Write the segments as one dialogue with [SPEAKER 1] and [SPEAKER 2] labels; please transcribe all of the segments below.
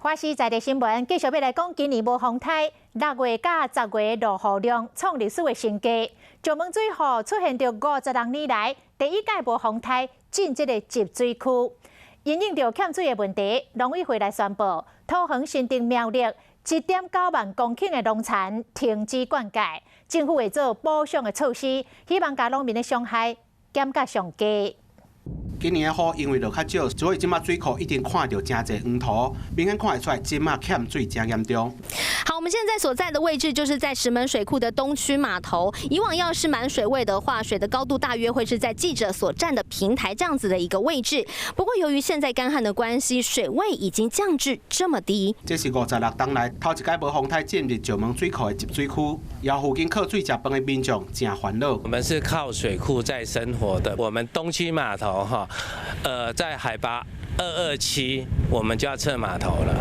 [SPEAKER 1] 華視在地新聞繼續欲來講，今年無風颱，6月佮10月落雨量創歷史的新低。石門水庫出現著56年來第一屆無風颱進這个集水區。因應著欠水的問題，農委會來宣布，桃園、新竹、苗栗1.9萬公頃的農田停止灌溉，政府會做補償的措施，希望共農民的傷害減甲上低。
[SPEAKER 2] 今年的雨因為落較少，所以這馬水庫已經看著誠濟黃土，明顯看會出來，這馬欠水誠嚴重。
[SPEAKER 3] 好，我們現在所在的位置就是在石門水庫的東區碼頭。以往要是滿水位的話，水的高度大約會是在記者所站的平台這樣子的一個位置。不過由於現在乾旱的關係，水位已經降至這麼低。
[SPEAKER 2] 這是56冬來頭一擺無風颱進入石門水庫的集水區，也附近靠水食飯的民眾誠煩惱。
[SPEAKER 4] 我們是靠水庫在生活的，我們東區碼頭哈，在海拔227，我們就要撤碼頭了，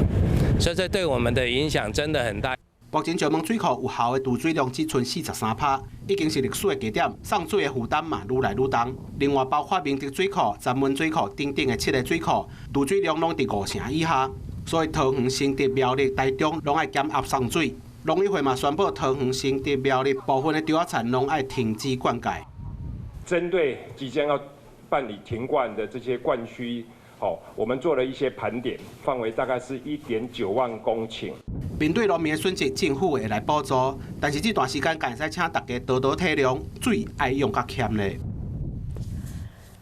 [SPEAKER 4] 所以這對我們的影響真的很大。
[SPEAKER 2] 目前石門水庫有效的貯水量只賰43%，已經是歷史的低點，送水的負擔嘛愈來愈重。另外，包括明德水庫、三門水庫等等的七个水庫，貯水量攏佇5成以下，所以桃園、新竹、苗栗、台中攏愛減壓送水。農委會嘛宣布，桃園、新竹、苗栗部分的稻仔田攏愛停止灌溉。
[SPEAKER 5] 針對即將要辦理停灌的這些灌區，好，我們做了一些盤點，範圍大概是1.9萬公頃。
[SPEAKER 2] 面對農民的損失，政府會來補助，但是這段時間會使請大家多多體諒，水愛用較儉咧。